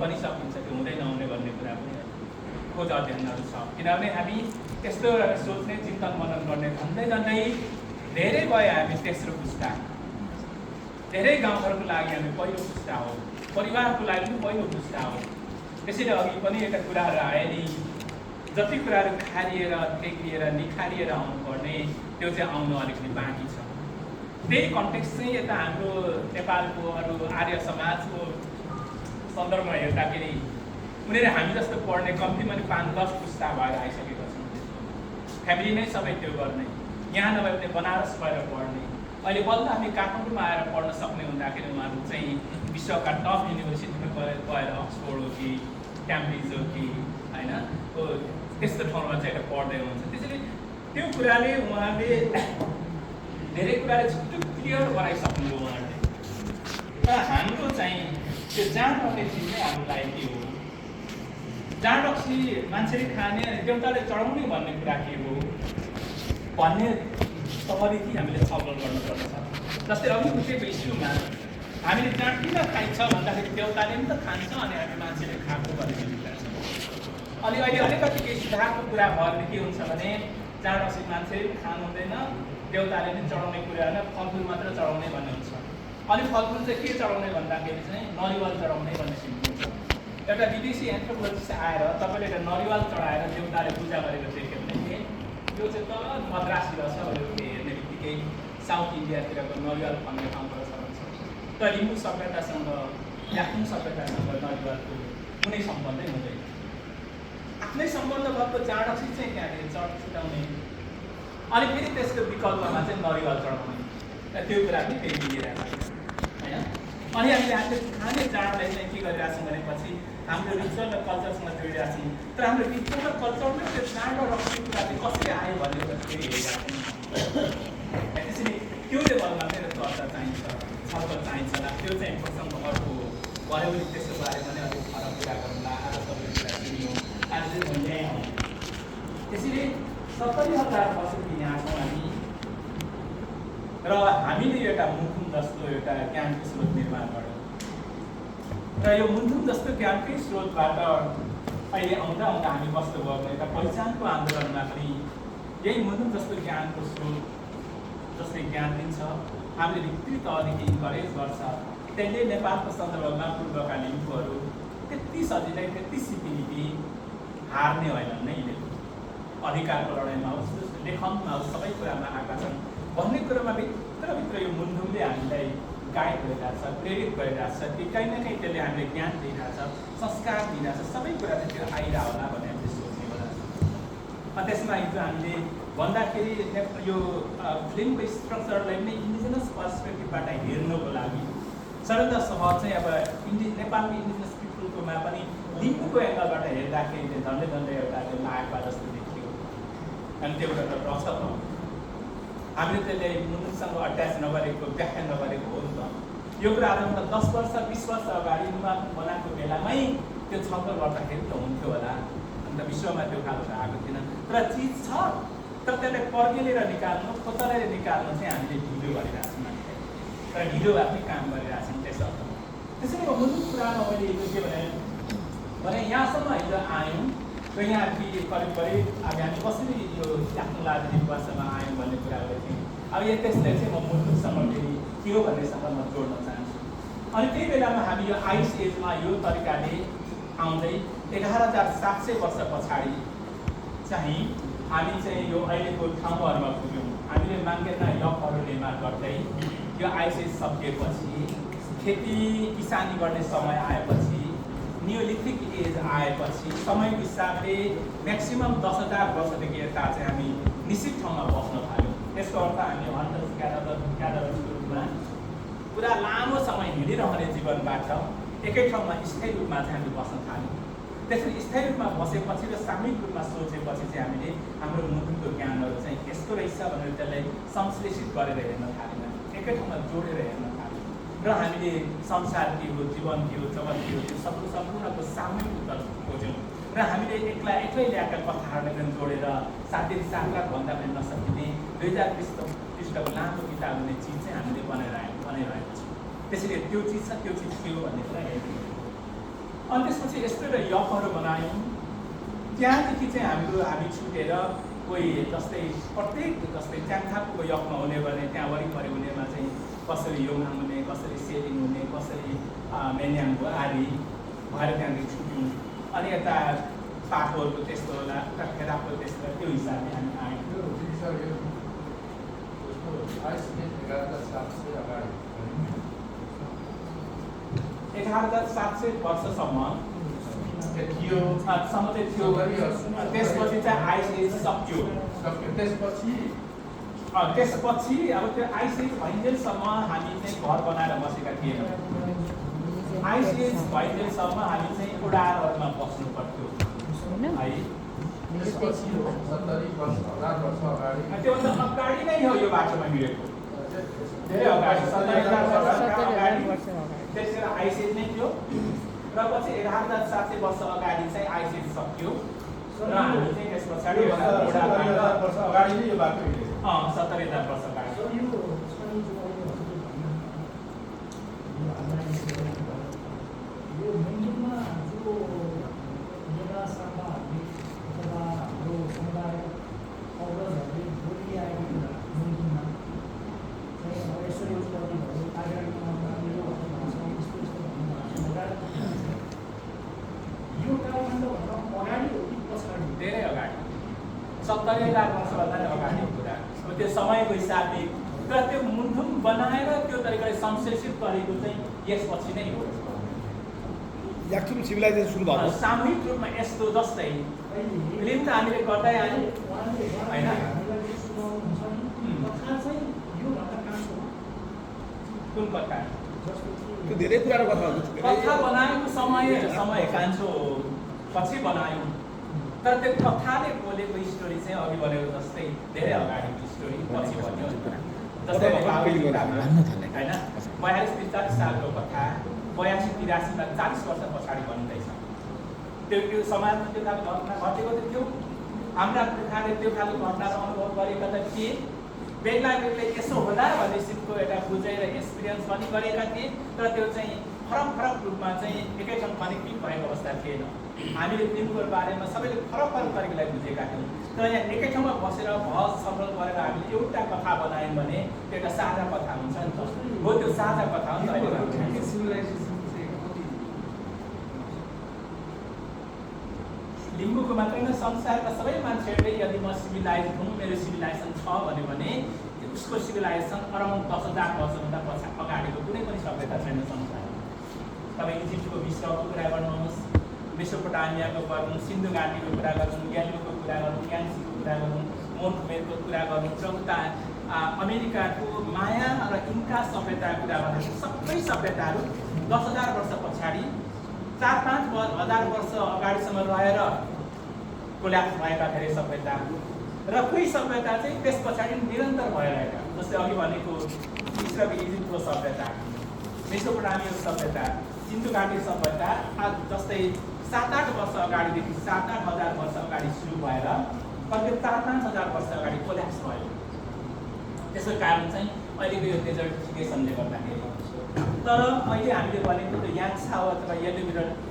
पनि सकिन्छ, त्यो हुँदै नहुने भन्ने कुरा पनि खोज अध्ययनहरू छ। किनभने हामी यस्तो सोच्ने चिन्तन मनन गर्ने झन्डै झन्डै धेरै भयो हामी तेस्रो पुस्ता, धेरै गाउँघरको लागि हामी पहिलो पुस्ता हो, परिवारको लागि पनि पहिलो पुस्ता हो। त्यसैले अघि पनि एउटा कुराहरू आए नि, जति कुराहरू खारिएर टेकिएर निखारिएर आउनुपर्ने त्यो चाहिँ आउनु अलिकति बाँकी छ। त्यही कन्टेक्स्ट चाहिँ यता हाम्रो नेपालको अरू आर्य समाजको सन्दर्भमा हेर्दाखेरि उनीहरू हामी जस्तो पढ्ने कम्तीमा 5-10 पुस्ता भएर आइसकेका छन्। फ्यामिली नै सबै त्यो गर्ने, यहाँ नभए पनि बनारस गएर पढ्ने, अहिले बल्ल हामी काठमाडौँमा आएर पढ्न सक्ने हुँदाखेरि उहाँहरू चाहिँ विश्वका टप युनिभर्सिटीमा गएर अक्सफोर्ड हो कि क्याम्ब्रिज हो कि होइन त्यस्तो ठाउँमा चाहिँ एउटा पढ्दै हुन्छ। त्यसैले त्यो कुराले उहाँले धेरै कुराले छिटो क्लियर गराइसक्नुभयो उहाँहरूले। तर हाम्रो चाहिँ त्यो जाँड भन्ने चिज नै हाम्रो लागि के हो, जाँड रक्सी मान्छेले खाने अनि देउताले चढाउने भन्ने कुरा के हो भन्ने तहदेखि हामीले छलफल गर्नुपर्छ। जस्तै अघिको त्यो इस्युमा हामीले जाँड किन खाइन्छ भन्दाखेरि देउताले पनि त खान्छ अनि हामी मान्छेले खाएको भन्ने कुरा छ। अहिले अलिकति केही सुधारको कुरा भयो भने के हुन्छ भने जाँड रक्सी मान्छेले पनि खानु हुँदैन, देउताले पनि चढाउने कुरा होइन, फलफुल मात्र चढाउने भन्ने हुन्छ। अनि फलफुल चाहिँ के चढाउने भन्दाखेरि चाहिँ नरिवल चढाउने भन्ने सिद्धिन्छ। एउटा विदेशी एन्थ्रोपोलोजिस्ट आएर तपाईँले एउटा नरिवल चढाएर देउताले पूजा गरेको देख्यो भने यो चाहिँ तल मद्रास रहेछ हेर्ने बित्तिकै साउथ इन्डियातिरको नरिवल भन्ने ठाउँबाट छ भन्छ। तर लिम्बू सभ्यतासँग याक्थुङ सभ्यतासँग नरिवलको कुनै सम्बन्धै हुँदैन। आफ्नै सम्बन्ध भएको जाँड रक्सी चाहिँ त्यहाँनिर छुटाउने अनि फेरि त्यसको विकल्पमा चाहिँ नरिवल चढाउने त्यो कुरा पनि फेरि मिलिरहेको छ होइन। अनि हामीले खाने जाँडलाई चाहिँ के गरिरहेछौँ भनेपछि हाम्रो रिचुअल र कल्चरसँग जोडिरहेको छौँ। तर हाम्रो रिचुअल र कल्चरमा त्यो जाँड र रक्सी कुरा चाहिँ कसरी आयो भन्ने कुरा फेरि हेरिरहेको छौँ। त्यसैले त्यो लेभलमा मेरो चर्चा चाहिन्छ, छलफल चाहिन्छ होला। त्यो चाहिँ प्रसङ्ग अर्को हो, भयो भने त्यसको बारेमा नै अलिक फरक कुरा गरौँला। आज तपाईँको कुरा सुन्यो, आज चाहिँ म यहाँ आउँ। त्यसैले 70,000 वर्षदेखि यहाँ छौँ हामी र हामीले एउटा मुथुम जस्तो एउटा ज्ञानको स्रोत निर्माण गऱ्यौँ र यो मुथुम जस्तो ज्ञानकै स्रोतबाट अहिले आउँदा आउँदा हामी कस्तो भयो भने एउटा पहिचानको आन्दोलनमा पनि यही मुथुम जस्तो ज्ञानको स्रोत जसले ज्ञान दिन्छ हामीले भित्री तहदेखि इन्करेज गर्छ। त्यसले नेपालको सन्दर्भमा पूर्वका लिम्बूहरू त्यति सजिलै त्यति सिपिलिपी हार्ने होइन नै अधिकारको लडाइँमा होस्, लेखनमा होस्, सबै कुरामा आएका छन् भन्ने कुरामा भित्रभित्र यो मुन्धुमले हामीलाई गाइड गरिरहेछ, प्रेरित गरिरहेछ। त्यो कहीँ न कहीँ त्यसले हामीले ज्ञान दिइरहेछ, संस्कार दिइरहेछ, सबै कुरा चाहिँ त्यो आइरह होला भन्ने हामीले सोच्ने होला। अनि त्यसमा हिजो हामीले भन्दाखेरि यो फिल्मको स्ट्रक्चरलाई पनि इन्डिजिनस पर्सपेक्टिभबाट हेर्नुको लागि सबैभन्दा सहज चाहिँ अब नेपालको इन्डिजिनस पिपुलकोमा पनि लिम्बूको एङ्गलबाट हेर्दाखेरि झन्डै झन्डै एउटा त्यो लागेको जस्तो देखियो। अनि त्यो एउटा प्रश्न हो, हामीले त्यसले मुलुकसँग अट्याच नगरेको, व्याख्या नगरेको हो नि त। यो कुरा आजभन्दा 10 वर्ष 20 वर्ष अगाडि नुमाको बनाएको बेलामै त्यो छलफल गर्दाखेरि त हुन्थ्यो होला। अन्त विश्वमा त्यो खालको आएको थिएन। तर चिज छ, तर त्यसलाई पर्खेलेर निकाल्नु, खोतलेर निकाल्नु चाहिँ हामीले ढिलो गरिरहेको छौँ। तर ढिलो आफ्नै काम गरिरहेको छौँ त्यसो। त्यसैले मुलुक कुरामा मैले हिजो के भने यहाँसम्म हिजो आयौँ र यहाँ करिब अब हामी कसरी यो आफ्नो लाजरी वर्षमा आयौँ भन्ने कुराहरू थियौँ। अब यो त्यसलाई चाहिँ म मुलुकसँग फेरि के हो भन्नेसँग म जोड्न चाहन्छु। अनि त्यही बेलामा हामी यो आइस एजमा यो तरिकाले आउँदै 11,700 वर्ष पछाडि चाहिँ हामी चाहिँ यो अहिलेको ठाउँहरूमा पुग्यौँ। हामीले माङ्गेर्ना यकहरू निर्माण गर्दै यो आइस एज सकिएपछि, खेती किसानी गर्ने समय आएपछि, नियोलिथिक एज आएपछि समयको हिसाबले म्याक्सिमम 10,000 वर्षदेखि यता चाहिँ हामी निश्चित ठाउँमा बस्न थाल्यौँ। त्यसको अर्थ हामी हन्टर्स ग्यादरर्सको रूपमा पुरा लामो समय हिँडिरहने जीवनबाट एकै ठाउँमा स्थायी रूपमा चाहिँ हामी बस्न थाल्यौँ। त्यसरी स्थायी रूपमा बसेपछि र सामूहिक रूपमा सोचेपछि चाहिँ हामीले हाम्रो मुलुकको ज्ञानहरू चाहिँ यस्तो रहेछ भनेर त्यसलाई संश्लेषित गरेर हेर्न थाल्यौँ, एकै ठाउँमा जोडेर हेर्न थाल्यौँ र हामीले संसार के हो, जीवन के हो, जगत के हो, त्यो सम्पूर्णको सामूहिक उत्तर खोज्यौँ र हामीले एक्लै ल्याएका कथाहरूलाई जोडेर 7 लाख भन्दा पनि नसकिने 2000 पृष्ठको लामो किताब हुने चिज चाहिँ हामीले बनाइरहेको छौँ। त्यसैले त्यो चिज छ, त्यो चिज के हो भन्ने कुरा हेर्नु। अनि त्यसपछि यस्तो एउटा यफहरू बनायौँ। त्यहाँदेखि चाहिँ हामी छुटेर कोही जस्तै प्रत्येक जस्तै च्याङथापको यफमा हुने भने त्यहाँ वरिपरि हुनेमा चाहिँ कसरी योङहाङ हुने, कसरी सेलिङ हुने, कसरी मेन्याङको आदि भएर त्यहाँदेखि छुट्यौँ। अनि यता पाकोहरूको त्यस्तो होला, उता फेराको त्यस्तो, त्यो हिसाबले हामी आयौँ। 11,700 वर्षसम्म थियो। त्यसपछि चाहिँ आइस एज सक्यो। त्यसपछि अब त्यो आइस एज भइन्जेलसम्म हामी चाहिँ घर बनाएर बसेका थिएनौँ। आइस एज भइन्जेलसम्म हामी चाहिँ ओडारहरूमा बस्नु पर्थ्यो है। त्योभन्दा अगाडि नै हो यो बाटोमा हिँडेको, धेरै अगाडि 70,000 अगाडि त्यसखेर आइस एज नै थियो। र पछि 11,700 वर्ष अगाडि चाहिँ आइस एज सक्यो र हामी चाहिँ त्यस पछाडि 70,000 वर्ष अगाडि नै यो बाटो हिँडेको। 70,000 वर्ष अगाडि। धेरै अगाडि 70,000 वर्षभन्दा अगाडि कुरा हो त्यो समयको हिसाबले। तर त्यो मुन्धुम बनाएर त्यो तरिकाले संश्लेषित गरेको चाहिँ यसपछि नै हो। याक्चुम सिभिलाइजेसन सुरु भएको सामूहिक रूपमा यस्तो जस्तै फिल्म त हामीले गर्दै आयौँ होइन। कुन कथा? त्यो धेरै पुरानो कथा हो। कथा बनाएको समय कान्छो पछि बनायौँ। तर त्यो कथाले बोलेको स्टोरी चाहिँ अघि बढेको जस्तै धेरै अगाडिको स्टोरी पछि बन्यो जस्तै होइन। 42-43 सालको कथा 82-83मा 40 वर्ष पछाडि बन्दैछ। त्यो समाजमा त्यो खालको घटना घटेको त थियो। हाम्रा पुर्खाले त्यो खालको घटनाहरू अनुभव गरेका त थिए। बेग्ला यसो होला भन्ने सिपको एउटा बुझेर एक्सपिरियन्स पनि गरेका थिए। तर त्यो चाहिँ फरक रूपमा चाहिँ एकै ठाउँ कनेक्टिभ भएको अवस्था थिएन। हामीले फिल्मको बारेमा सबैले फरक तरिकाले बुझेका थियौँ। तर यहाँ एकै ठाउँमा बसेर बहस छलफल गरेर हामीले एउटा कथा बनायौँ भने त्यो एउटा साझा कथा हुन्छ नि त। हो त्यो साझा कथा हो नि त। लिम्बूको मात्रै न संसारका सबै मान्छेहरूले यदि म सिभिलाइज हुँ, मेरो सिभिलाइजेसन छ भने उसको सिभिलाइजेसन अराउन्ड 10,000 वर्षभन्दा अगाडिको कुनै पनि सभ्यता छैन संसारमा। तपाईँ इजिप्टको मिस्रको कुरा गर्नुहोस्, मेसोपोटामियाको गरौँ, सिन्धु घाटीको कुरा गरौँ, ग्यालीको कुरा गरौँ, यान्सीको कुरा गरौँ, मोन्टमेरको कुरा गरौँ, र उता अमेरिकाको माया र इन्का सभ्यताको कुरा गर्दाखेरि सबै सभ्यताहरू 10,000 वर्ष पछाडि 4-5 हजार वर्ष अगाडिसम्म रहेर कोल्याप्स भएका धेरै सभ्यता र कोही सभ्यता चाहिँ त्यस पछाडि निरन्तर भइरहेका। जस्तै अघि भनेको मिस्रको इजिप्टको सभ्यता, मेसोपोटामियाको सभ्यता, सिन्धु घाटी सभ्यता जस्तै 7-8 वर्ष अगाडिदेखि 7-8 हजार वर्ष अगाडि सुरु भएर करिब 4-5 हजार वर्ष अगाडि कोल्याप्स भयो। त्यसको कारण चाहिँ अहिलेको यो डेजर्टिफिकेसनले गर्दाखेरि। तर अहिले हामीले भनेको त्यो याङ्सा अथवा येलो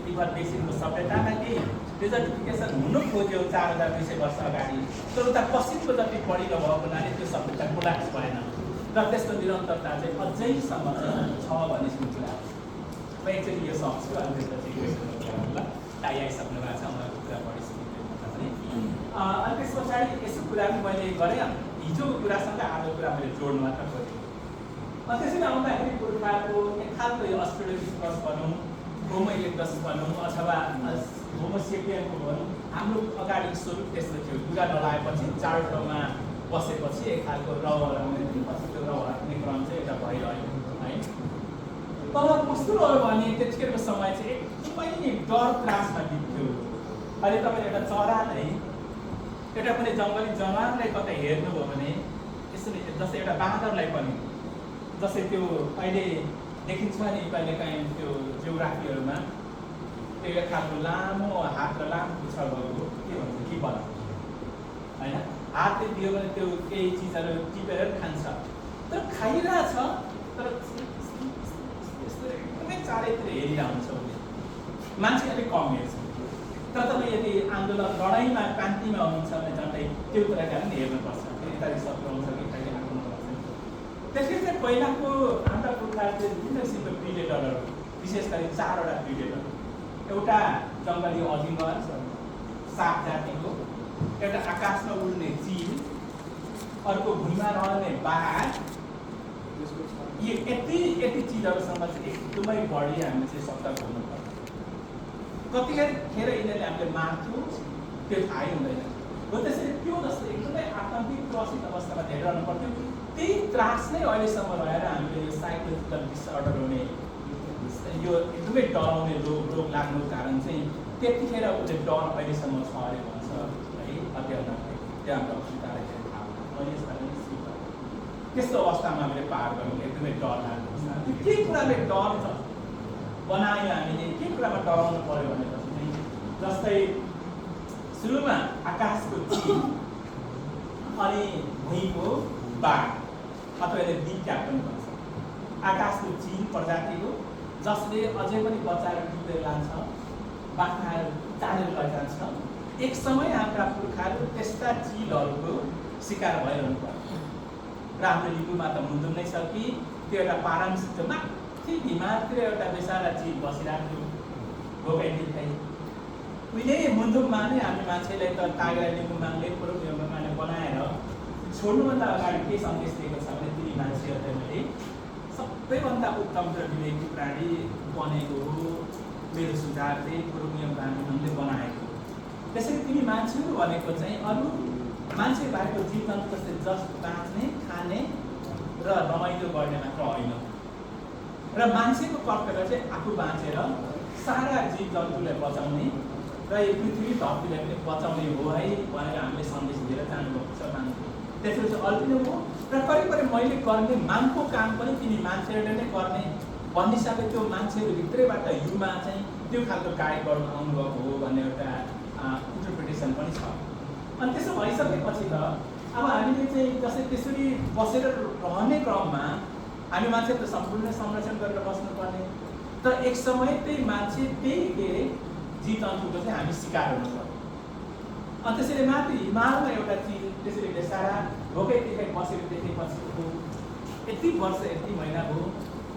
रिभर बेसिनको सभ्यतामा केही डेजर्टिफिकेसन हुनु खोज्यो 4,200 वर्ष अगाडि। तर उता पश्चिमको जति बढीको भएको हुनाले त्यो सभ्यता कोल्याप्स भएन र त्यसको निरन्तरता चाहिँ अझैसम्म छ भन्ने कुरा हो। म एकचोटि यो सक्छु अनि त्यसपछि आइसक्नु भएको छ उहाँको कुरा बढिसकेको भने। अनि त्यस पछाडि यसो कुरा पनि मैले गरेँ। हिजोको कुरासँग आजको कुरा मैले जोड्नु मात्र खोजेँ। त्यसरी आउँदाखेरि पुर्खाको एक खालको यो अस्ट्रेलोपिथेकस भनौँ, होमो इरेक्टस भनौँ अथवा होमो सेपियनको भनौँ, हाम्रो अगाडि स्वरूप त्यस्तो थियो। लुगा नलाएपछि चार ठाउँमा बसेपछि एक खालको रवर पछि त्यो रवर हट्ने क्रम चाहिँ एउटा भइरह्यो है। तर कस्तो रह्यो भने त्यतिखेरको समय चाहिँ एकदमै डर त्रासमा बित्थ्यो। अहिले तपाईँले एउटा चरा नै एउटा कुनै जङ्गली जनावरलाई कतै हेर्नुभयो भने यसरी जस्तै एउटा बाँदरलाई पनि जस्तै त्यो अहिले देखिन्छ नि कहिलेकाहीँ त्यो जियोग्राफीहरूमा त्यो एक खालको लामो हात र लामो पुच्छर भएको के भन्छ किपर होइन। हातले दियो भने त्यो केही चिजहरू टिपेर खान्छ तर खाइरहेछ तर यस्तो एकदमै चारैतिर हेरिरहन्छ उसले। मान्छे अलिक कम हेर्छ। तर तपाईँ यदि आन्दोलन लडाइँमा क्रान्तिमा हुनुहुन्छ भने झन्डै त्यो कुराका पनि हेर्नुपर्छ। यताले शत्रु आउँछ कि कहिले आक्रमण गर्छ। त्यसले चाहिँ पहिलाको हाम्रा पुर्खाहरूले विभिन्न किसिमको प्रिडेटरहरू, विशेष गरी 4वटा प्रिडेटर, एउटा जङ्गली अजिङ्गर साप जातिको, एउटा आकाशमा उड्ने चिल, अर्को भुइँमा रहने बाघ, यति चिजहरूसँग चाहिँ एकदमै बढी हामी चाहिँ सतर्क हुनुपर्छ। कतिखेर यिनीहरूले हामीले मार्थ्यौँ त्यो थाहै हुँदैन हो। त्यसरी त्यो जस्तो एकदमै आतङ्कित त्रसित अवस्थामा हेरिरहनु पर्थ्यो। त्यही त्रास नै अहिलेसम्म रहेर हामीले यो साइकोलोजिकल डिसअर्डर हुने, यो एकदमै डराउने रोग लाग्नुको कारण चाहिँ त्यतिखेर उसले डर अहिलेसम्म छ अरे भन्छ है अध्ययनहरूले। त्यो हाम्रो अस्पतालले थाहा हुन्छ। मैले यसलाई पनि स्वीकार त्यस्तो अवस्थामा हामीले पार गर्नु एकदमै डर लाग्नु। के कुराले डर बनायो हामीले, के कुरामा डराउनु पर्यो भनेपछि चाहिँ जस्तै सुरुमा आकाशको चिल अनि भुइँको बाघ अथवा यसले बिट्या पनि भन्छ। आकाशको चिल प्रजातिको जसले अझै पनि बच्चाहरू टिपेर लान्छ, बाख्राहरू चालेर लैजान्छ। एक समय हाम्रा पुर्खाहरू त्यस्ता चिलहरूको शिकार भइरहनु पर्यो। र हाम्रो लिम्बूमा त मुन्दुम नै छ कि त्यो एउटा पारम्सिक माथि हिमालतिर एउटा बेसारा चिल बसिरहेको थियो भोकै उहिले मुन्दुममा नै हामी मान्छेलाई त टाइगर लिम्बूमाले पुरोमाले बनाएर छोड्नुभन्दा अगाडि के सन्देश दिएको छ भने ती मान्छेहरूले सबैभन्दा उत्तम र विवेकी प्राणी बनेको हो, मेरो सुझाव चाहिँ पुरोमाले बनाएको। त्यसरी तिमी मान्छेहरू भनेको चाहिँ अरू मान्छे बाहेकको जीव जन्तु जस्तै जस्ट बाँच्ने, खाने र रमाइलो गर्ने मात्र होइन। र मान्छेको कर्तव्य चाहिँ आफू बाँचेर सारा जीव जन्तुलाई बचाउने र यो पृथ्वी धरतीलाई पनि बचाउने हो है भनेर हामीले सन्देश दिएर जानुभएको छ मान्छे। त्यसरी चाहिँ अल्पिनु हो र करिब मैले गर्ने मागको काम पनि तिमी मान्छेहरूले नै गर्ने भन्ने हिसाबले त्यो मान्छेहरूभित्रैबाट युमा चाहिँ त्यो खालको गाइड गर्नु आउनुभएको हो भन्ने एउटा इन्टरप्रिटेसन पनि छ। अनि त्यसो भइसकेपछि त अब हामीले चाहिँ जस्तै त्यसरी बसेर रहने क्रममा हामी मान्छे त सम्पूर्ण संरक्षण गरेर बस्नुपर्ने। तर एक समय त्यही मान्छे त्यही के जीव जन्तुको चाहिँ हामी शिकार हुनु पर्यो। अनि त्यसरी माथि हिमालमा एउटा चिज त्यसरी बेसारा भोकै बसेर देखेपछि यति वर्ष यति महिना भयो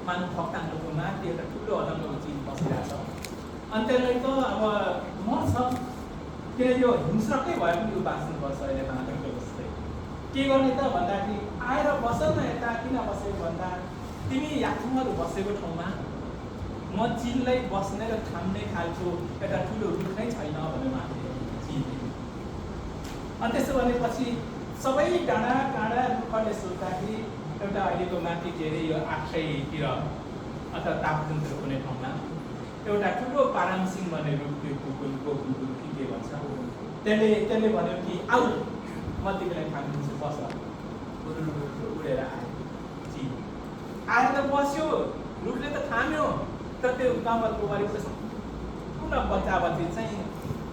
मानु फक्तानको माथि एउटा ठुलो अदङ्गको चिज बसिरहेछ। अनि त्यसलाई त अब मर्छ, किन यो हिंस्रकै भए पनि यो बाँच्नुपर्छ। अहिले माटोको जस्तै के गर्ने त भन्दाखेरि आएर बस न यता। किन बसेको भन्दा तिमी यात्रुहरू बसेको ठाउँमा म चिललाई बस्ने र थाम्ने खालको एउटा ठुलो रुख नै छैन भनेर माथि चिल। अनि त्यसो भनेपछि सबै डाँडा काँडा रुखहरूले सोद्धाखेरि एउटा अहिलेको माथि के अरे यो आख्रैतिर अथवा तापजुनतिर हुने ठाउँमा एउटा ठुलो पारामसिङ भन्ने रुख त्यो कुकुरको कुकुर कि के भन्छ त्यसले भन्यो कि आऊ म तिमीलाई थामिदिन्छु बस। उडेर आयो चिल, आएर त बस्यो, रुखले त थाम्यो। तर त्यो गाउँघरको वरिपरि सम्पूर्ण बच्चा बच्ची चाहिँ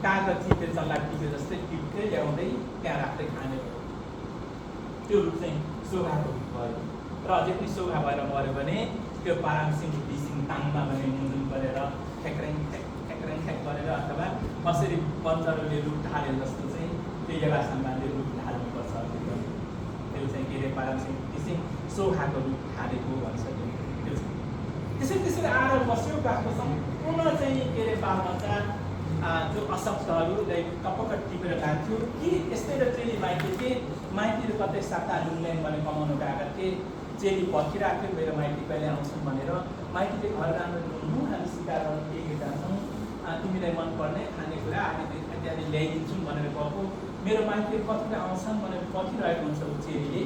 काग र चिलले चल्ला टिप्यो जस्तै टिप्दै ल्याउँदै त्यहाँ राख्दै खाने भयो। त्यो रुख चाहिँ सोघाको रुख भयो र अझै पनि सोघा भएर मऱ्यो भने त्यो पारामसिङ बिसिङ ताङमा भने मुजुन गरेर ठ्याक्र्याङ ठ्याक गरेर अथवा कसरी बन्जरले रुख ढाले जस्तो चाहिँ त्यो एउटा सम्मानले रुख ढाल्नुपर्छ। त्यो चाहिँ के अरे पारामसिङ बिसिङ सोघाको रुख ढालेको भन्छ। त्यो त्यसरी आएर बस्यो। गाछको सम्पूर्ण चाहिँ के अरे बालबच्चा जो अशक्तहरूलाई टपक्क टिपेर लान्थ्यो कि यस्तै र चेली माइती के माइतीहरू कतै साता लुङल्याङ भने कमाउनु गएका थिए। चेली पर्खिरहेको थियो मेरो माइती कहिले आउँछन् भनेर। माइतीले घर राम्रो ढुङ्गु हामी सिकार लिएर जान्छौँ, तिमीलाई मनपर्ने खानेकुरा आदि इत्यादि ल्याइदिन्छौँ भनेर गएको। मेरो माइतीहरू कतिपय आउँछन् भनेर पर्खिरहेको हुन्छ ऊ चेलीले।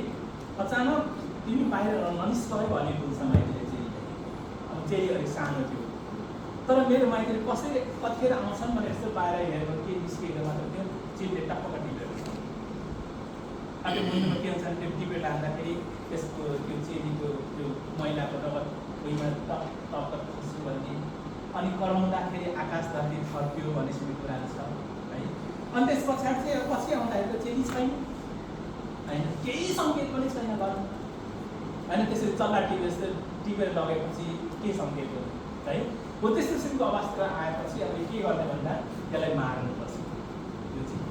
अचानक तिमी बाहिर ननिस्क भनेको हुन्छ माइतीले चेलीले। अब चेली अलिक सानो थियो तर मेरो माइतीले कसैले कतिखेर आउँछन् भनेर यस्तो बाहिर हेरेर के निस्किएको मात्र थियो। चेलीले टक्क टिपेर अनि मुन्नुमा के हुन्छ त्यो टिपेर लाँदाखेरि त्यसको त्यो चेलीको त्यो मैलाको रगत भुइँमा टप टप खस्छु भन्ने अनि कराउँदाखेरि आकाश धरती थर्क्यो भन्ने सुन्ने कुरा छ है। अनि त्यस पछाडि चाहिँ पछि आउँदाखेरि त चेली छैन होइन, केही सङ्केत पनि छैन घरमा होइन। त्यसरी चल्ला टिपेर लगेपछि के सङ्केत हो है। हो त्यस्तो किसिमको अवस्था आएपछि अब के गर्ने भन्दा त्यसलाई मार्नुपर्छ। यो चाहिँ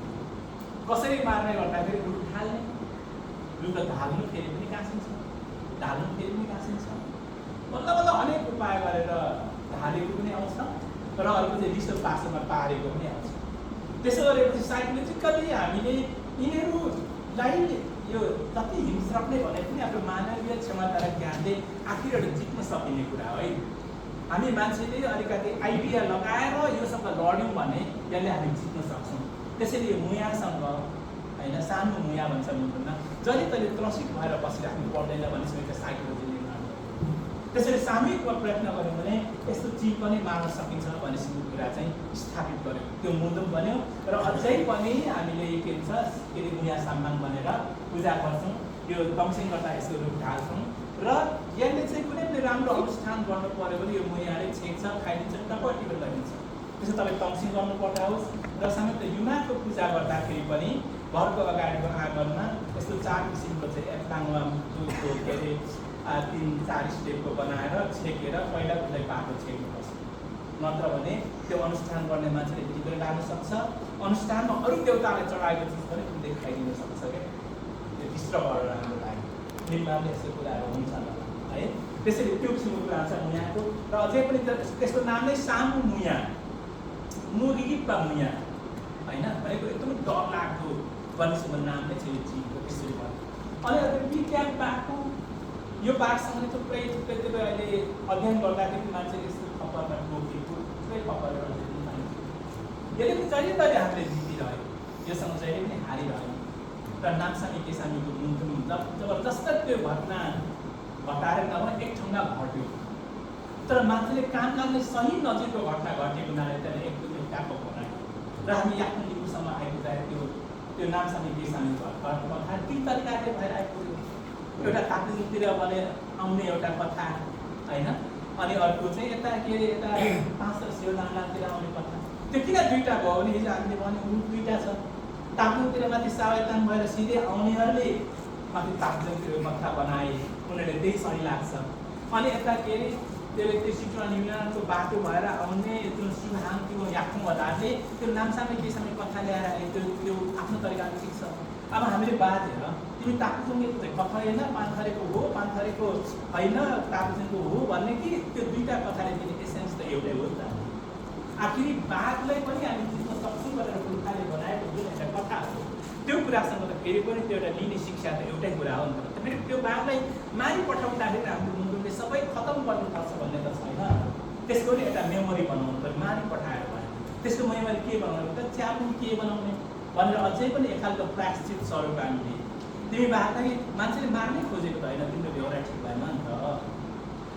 कसरी मार्ने भन्दाखेरि रुख ढाल्ने, रुख ढाल्नु फेरि पनि गाँसिन्छ, ढाल्नु फेरि पनि गाँसिन्छ, बल्ल बल्ल अनेक उपाय गरेर ढालेको पनि आउँछ र अर्को चाहिँ रिसो पासोमा पारेको पनि आउँछ। त्यसो गरेपछि साइकोलोजिकली हामीले यिनीहरूलाई यो जति हिंस्रकले भने पनि आफ्नो मानवीय क्षमता र ज्ञानले आखिर एउटा जित्न सकिने कुरा है। हामी मान्छेले अलिकति आइडिया लगाएर योसँग लड्यौँ भने यसले हामी जित्न सक्छौँ। त्यसैले यो मुयासँग होइन, सानो मुया भन्छ मुटुमा, जहिले तैँले त्रसित भएर बसिराख्नु पर्दैन भनेपछि त्यो साइकोलोजीले मान्छ। त्यसैले सामूहिक प्रयत्न गऱ्यौँ भने यस्तो चिज पनि मार्न सकिन्छ भनेपछि कुरा चाहिँ स्थापित गऱ्यौँ, त्यो मुदुम बन्यो र अझै पनि हामीले के भन्छ के अरे मुया सम्मान बनेर पूजा गर्छौँ। यो तङ्सिङ गर्दा यसको रूप ढाल्छौँ र यसले चाहिँ कुनै पनि राम्रो अनुष्ठान गर्नु पऱ्यो भने यो मुयाले छेक्छ, खाइदिन्छ, टपटी लगाइदिन्छ। त्यसो तपाईँ तङ्सिङ गर्नुपर्दा होस् र सामान्य युमाको पूजा गर्दाखेरि पनि घरको अगाडिको आँगनमा यस्तो 4 किसिमको चाहिँ एप्लाङमा दुधको के अरे 3-4 स्टेपको बनाएर छेकेर पहिला उसलाई बाटो छेक्नुपर्छ। नत्र भने त्यो अनुष्ठान गर्ने मान्छेले भित्र लाग्न सक्छ, अनुष्ठानमा अरू देवताले चढाएको चिज पनि उसले खाइदिन सक्छ क्या। त्यो विश्व गरेर हाम्रो लागि निर्माणले यस्तो कुराहरू हुन्छ है। त्यसैले त्यो किसिमको कुरा छ मुयाको र अझै पनि त्यसको नाम नै सामु मुया, मुगिपा मुया होइन, भनेको एकदमै डरलाग्दो बलिसम्म नाम नै छ यो चिजको। त्यसरी भयो अनि अर्को विज्ञान बाघको, यो बाघसँग थुप्रै थुप्रै अहिले अध्ययन गर्दाखेरि मान्छेले यस्तो खबरमा टोकेको थुप्रै खबरहरू पाइन्छ। यसले पनि जहिले तहिले हामीले जितिरह्यो, योसँग जहिले पनि हारिरह्यो र नाम्सामी केसामीको मुन्थुम जबरजस्त त्यो घटना घटाएर नभए एक ठाउँमा घट्यो, तर मान्छेले काम लाग्ने सही नजिकको घटना घटेको हुनाले त्यसले एकदमै ट्याप्प बनायो र हामी आफ्नो लिम्बूसम्म आइपुग्दा त्यो नाम्सामी केसामी घटको कथा 3 तरिकाले भएर आइपुग्यो। एउटा ताप्लेजुङतिर भने आउने एउटा कथा होइन, अनि अर्को चाहिँ यता के अरे यता 5 सेवा नामलातिर आउने कथा। त्यो किन दुईवटा भयो भने हिजो हामीले भन्यो रुट दुईवटा छ। ताप्लेजुङतिर माथि सावधान भएर सिधै आउनेहरूले माथि ताप्लेजुङतिर कथा बनाए, उनीहरूले त्यही सही लाग्छ। अनि यता के अरे त्यो सिटुवा न्युनाको बाटो भएर आउने जुन सुहाङ त्यो याक्खुङहरूले त्यो नाम्सामी केसामी कथा ल्याएर आए, त्यो आफ्नो तरिकाले ठिक छ। अब हामीले बाजेर तिमी ताप्लेजुङको कथा होइन, पानथरीको हो, पानथरीको होइन, ताप्लेजुङको हो भन्ने कि त्यो दुईवटा कथाले दिने एसेन्स त एउटै हो नि त। आखिरी बाघलाई पनि हामी जित्न सक्छौँ भनेर पुर्खाले बनाएको जुन एउटा कथा हो त्यो कुरासँग त फेरि पनि त्यो एउटा लिने शिक्षा त एउटै कुरा हो नि त। फेरि त्यो बाघलाई मारि पठाउँदाखेरि हाम्रो मुलुकले सबै खतम गर्नुपर्छ भन्ने त छैन। त्यसको नि एउटा मेमोरी बनाउनु पर्यो, मारि पठाएर भयो। त्यसको मेमोरी के बनाउनु त च्यापुङ के बनाउने भनेर अझै पनि एक खालको प्रायश्चित स्वरूप हामीले तिमी बाघलाई मान्छेले मार्नै खोजेको त होइन, तिम्रो बेहोरा ठिक भएन नि त।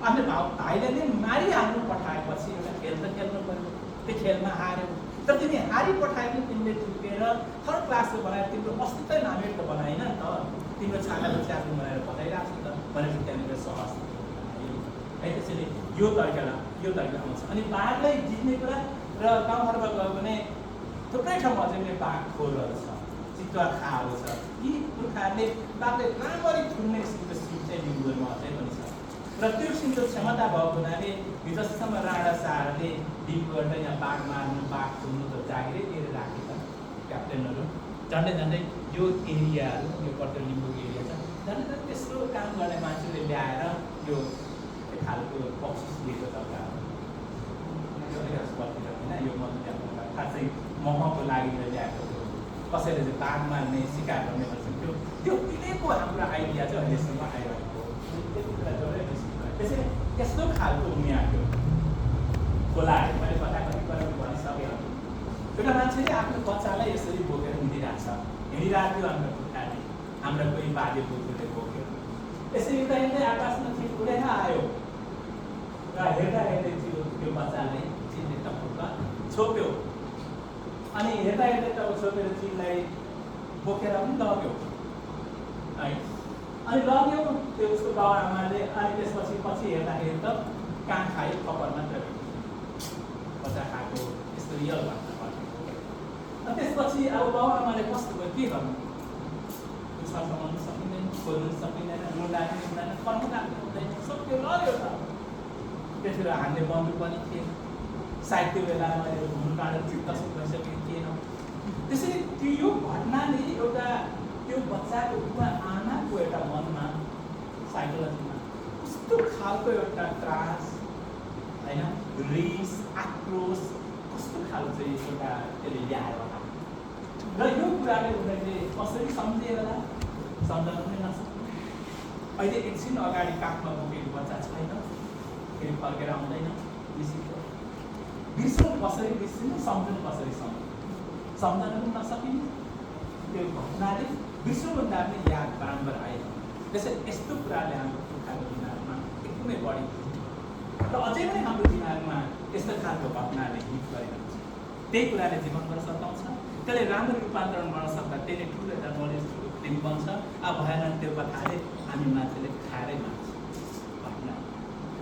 आफ्नो भाइले नै मारिहाल्नु पठाएपछि एउटा खेल त खेल्नु पऱ्यो, त्यो खेलमा हार्यो तर तिमी हारि पठाए पनि तिमीले चुकेर 3rd क्लासको बनाएर तिम्रो अस्तित्वै नामेट त बनाएन नि त। तिम्रो छालाको च्यापुङ बनाएर बताइरहेको छ त भनेपछि त्यहाँनिर सहज है। त्यसैले यो तरिका आउँछ। अनि बाघलाई जित्ने कुरा र गाउँघरमा गयो भने थुप्रै ठाउँमा अझै पनि बाघ खोरहरू छ, चितुवा खाहरू छ। यी पुर्खाहरूले बाघले राम्ररी थुन्ने किसिमको सिप चाहिँ लिम्बूहरूमा अझै पनि छ र त्यो किसिमको क्षमता भएको हुनाले हिजोसम्म राणा शाहले लिम्बूबाट यहाँ बाघ मार्नु, बाघ थुन्नु त जागिरै दिएर राखेका क्याप्टेनहरू। झन्डै यो एरियाहरू, यो कट्टर लिम्बूको एरिया छ, झन्डै त्यस्तो काम गर्ने मान्छेले ल्याएर यो खालको बक्सिस दिएको जग्गा हो होइन। यो मन्दिर खासै महको लागि ल्याएको हो, कसैले चाहिँ बाघ मार्ने सिकार गर्ने भन्छ। त्यो उहिलेको हाम्रो आइडिया चाहिँ अहिलेसम्म आइरहेको हो। त्यसैले यस्तो खालको उनीहरू खोलाहरू मैले कथाकथी गरेर भनिसकेँ। एउटा मान्छेले आफ्नो बच्चालाई यसरी बोकेर हिँडिरहेको छ, हिँडिरहेको थियो हाम्रो पुर्खाले, हाम्रा कोही बाजे बोजूले बोक्यो। यसरी हिँड्दा हिँड्दै आकाशमा चिज उडेर आयो र हेर्दा हेर्दै त्यो बच्चालाई चिजले टपुक्क छोप्यो। अनि हेर्दा हेर्दै तब छोपेर चिजलाई बोकेर पनि लग्यो है। अनि लग्यो त्यो उसको बाबुआमाले। अनि त्यसपछि हेर्दाखेरि त कान खायो, खबर मात्र बच्चा खाएको यस्तो रियल घटना घटेको। अनि त्यसपछि अब बाबुआमाले कस्तो भयो, के गर्नु, छर्साउनु सकिँदैन, खोल्नु सकिँदैन, रुँदा पनि हुँदैन, कर्म लाग्नु हुँदैन, सब त्यो लग्यो त। त्यसरी हामीले बन्दुक पनि थिएन, साहित्य बेलामा यो घुम्नु काँडेर चित्त सुख भइसकेको थिएन। त्यसैले त्यो यो घटनाले एउटा त्यो बच्चाको रूपमा आमाको एउटा मनमा साइकोलोजीमा कस्तो खालको एउटा त्रास होइन, रिस, आक्रोश कस्तो खालको चाहिँ एउटा त्यसले ल्यायो होला र यो कुराले उनीहरूले कसरी सम्झे होला, सम्झन पनि नसक्ने। अहिले एकछिन अगाडि काखमा बोकेको बच्चा छैन, फेरि फर्केर आउँदैन, बिर्सिन्छ। बिर्सनु कसरी बिर्सिनु, सम्झनु कसरी सम्झन पनि नसकिने। त्यो घटनाले बिर्सनुभन्दा पनि याद बारम्बार आएन। त्यसैले यस्तो कुराले हाम्रो पुर्खाको दिमागमा एकदमै बढी र अझै पनि हाम्रो दिमागमा यस्तो खालको घटनाले हिट गरिरहन्छ। त्यही कुराले जीवनभर सताउँछ। त्यसले राम्रो रूपान्तरण गर्न सक्दा त्यसले ठुलो एउटा नलेज दिन बन्छ। अब भएन त्यो कथाले हामी मान्छेले खाएरै मान्छ घटना।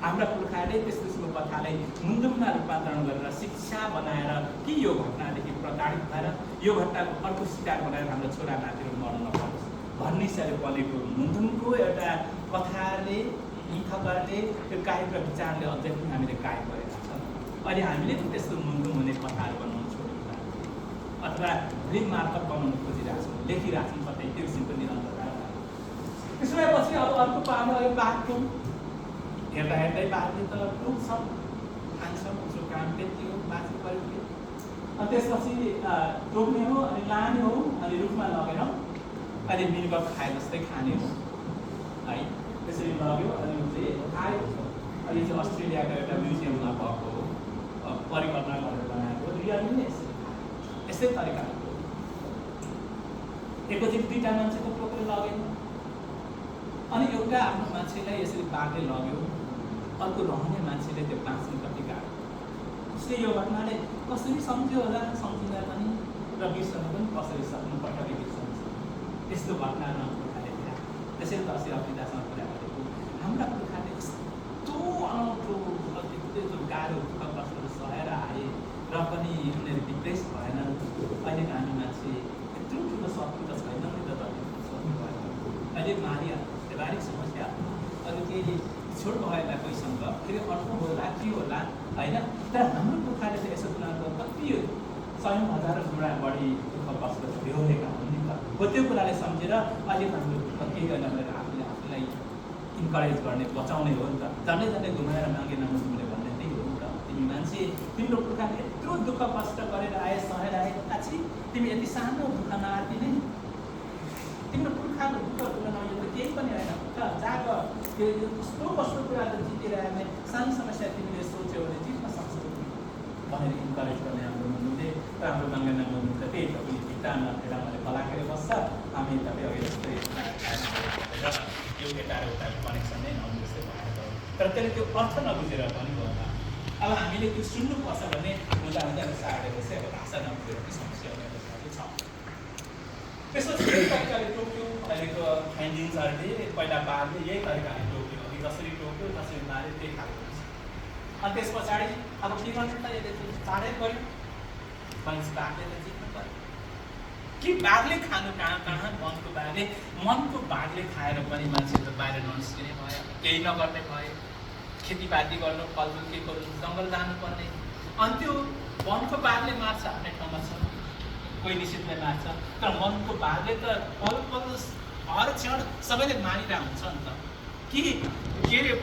हाम्रा पुर्खाले त्यस किसिमको कथालाई मुन्दुममा रूपान्तरण गरेर शिक्षा बनाएर कि यो घटनादेखि प्रताडित भएर यो घटनाको अर्को शिकार बनाएर हाम्रो छोरा नातिहरू मर्न नपरोस् भन्ने बनेको मुन्दुमको एउटा कथाले, लेखकहरूले त्यो कायम र विचारले अझै पनि हामीले कायम गरेका छौँ। अहिले हामीले पनि त्यस्तो मुन्दुम हुने कथाहरू बनाउनु छोडेका अथवा फिल्म मार्फत बनाउनु खोजिरहेको छौँ, लेखिरहेको छौँ कतै त्यो किसिमको निरन्तरता। त्यसो भएपछि अब अर्को पालो आयो बाघको। हेर्दा हेर्दै बाघले त टुक्छ, खान्छ, उसको काम त्यति हो, बाँच्नु पऱ्यो कि। अनि त्यसपछि टोक्ने हो, अनि लाने हो, अनि रुखमा लगेर अहिले मृग खाए जस्तै खाने हो है। त्यसरी लग्यो अनि उसले आयो। अहिले चाहिँ अस्ट्रेलियाको एउटा म्युजियममा भएको हो, परिकल्पना गरेर बनाएको रियलली नै यस्तै तरिकाले एकैचोटि दुईवटा मान्छेको टोकेर लगेन। अनि एउटा आफ्नो मान्छेलाई यसरी बाघले लग्यो, अर्को रहने मान्छेले त्यो बाँच्नु कति गाह्रो। उसले यो घटनाले कसरी सम्झ्यो होला, सम्झिँदा पनि र बिर्सनु पनि कसरी सक्नु, पटक्कै बिर्सन्छ। यस्तो घटनामा पुर्खाले थिए। त्यसैले त अस्ति अफ्रिकासँग कुरा गरेको हाम्रा पुर्खाले कस्तो अनौठो त्यो गाह्रो दुःख कष्टहरू सहेर आए र पनि उनीहरू डिप्रेस भएनन्। अहिलेको हामी मान्छे यत्रो ठुलो शत्रु त छैन नि त, शत्रु भएन अहिले मारिहाल्छ, व्यावहारिक समस्या अरू केही छोड भएन कोहीसँग, फेरि अर्को होला के होला होइन। तर हाम्रो पुर्खाले चाहिँ यसो कुराको कति सयौँ हजारौँ गुणा बढी दुःख कष्ट बेहोरेका हुन् नि त। हो त्यो कुराले सम्झेर अहिले हाम्रो केही गर्न भनेर आफूलाई इन्करेज गर्ने, बचाउने हो नि त। झन्डै झन्डै घुमाएर मागे नमुझ्ने भन्ने त्यही हो नि त। तिमी मान्छे, तिम्रो पुर्खाले यत्रो दुःख कष्ट गरेर आए, सहेर आएको पछि तिमी यति सानो दुःख नआर्दिने। तिम्रो पुर्खाको दुःख तुलना यो त केही पनि होइन। जाग त्यो कस्तो कस्तो कुरा त जितेर आयो, सानो समस्या तिमीले सोच्यौ भने जित्न सक्छौ भनेर इन्करेज गर्ने हाम्रो मुनुले र हाम्रो माङ्गना मुनु त त्यही त। उनी भित्तामा फेर मैले फलाखेर बस्छ, हामी तपाईँ अघि जस्तै यो केटा र उताको कनेक्सन नै नहुनु जस्तै भएको। तर त्यसले त्यो अर्थ नबुझेर पनि होला। अब हामीले त्यो सुन्नुपर्छ भने मुद्दा हुँदा साढे बसे अब भाषा नबुझेर पनि समस्या हुने छ। त्यसपछि यही तरिकाले टोक्यो। अहिलेको फाइन्डिङ्सहरूले पहिला बाघले यही तरिकाले टोक्यो, अघि जसरी टोक्यो जसरी माऱ्यो त्यही खालको हुन्छ। अनि त्यस पछाडि अब के गर्नु त, यसले चाँडै पऱ्यो, मानिस बाघले त जित्नु पऱ्यो कि बाघले खानु कहाँ मनको बाघले, मनको बाघले खाएर पनि मान्छे त बाहिर ननिस्किने भयो, केही नगर्ने भयो, खेतीपाती गर्नु, फलफुल के गर्नु, जङ्गल जानुपर्ने। अनि त्यो वनको बाघले मार्छ आफ्नै ठाउँमा छ, कोही निश्चितलाई मार्छ। तर मनको बाघले त पल पल हर क्षण सबैले मारिरहेको हुन्छ नि त। के अरे